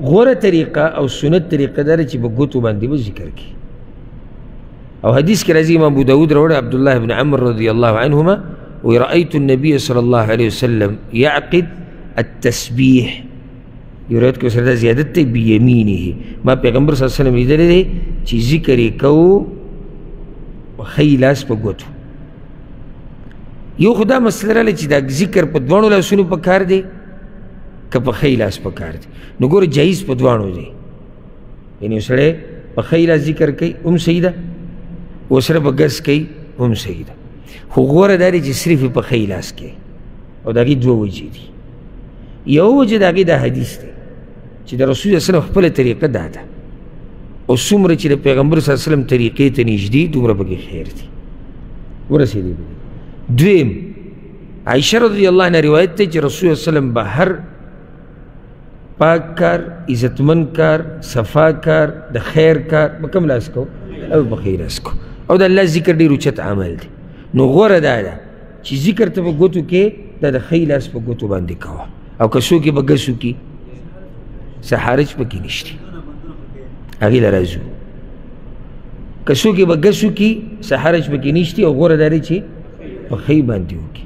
غوره طریقه او سنت طریقه دا ده چې په ګوتو باندې به ذکر کړي. او حدیث کې راځي، امام ابو داود راوړی، عبدالله بن عمر رضی الله عنهما وی رأيت النبي صلى الله عليه وسلم يعقد التسبيح. یو روایت کې سره دا زیادت دی بیمینه. ما پیغمبر صلی الله علیه وسلم لیدلی دی چې ذکر یې کوو ښی لاس په ګوتو. یو خو دا مسله راغله چې دا ذکر په دواړو لاسونو په کار دی که په ښی لاس په کار دی. نو ګوره جایز په دواړو دی، یعنې یو سړی په ښی لاس ذکر کوي هم صحیح ده، ورسره په ګس کوي هم صحیح ده، خو غوره دا دی چې صرف یې په ښی لاس کوي. او د هغې دوه وجې دي. یو وجه د هغې دا حدیث دی چې د رسول الله صلی الله علیه وسلم خپله طریقه دا ده، او څومره چې د پیغمبر صلی الله علیه وسلم طریقې ته نږدې دومره پکې خیر دی. ورسېدې پکې. دویم، عایشه رضی الله عنها روایت دی چې رسول الله صلی الله علیه وسلم به هر پاک کار، عزتمن کار، صفا کار، د خیر کار په کوم لاس کو؟ او په ښی لاس کو. او د الله ذکر ډېر اوچت عمل دی. نو غوره دا ده چې ذکر ته په ګوتو کې دا د ښی لاس په ګوتو باندې کوه، او که څوک یې په ګسو کې څه حرج پکې نشته، هغې له راځو. که څوک یې په ګسو کې څه حرج پکې نشته، او غوره دا دی چې په ښی باندې وکړي.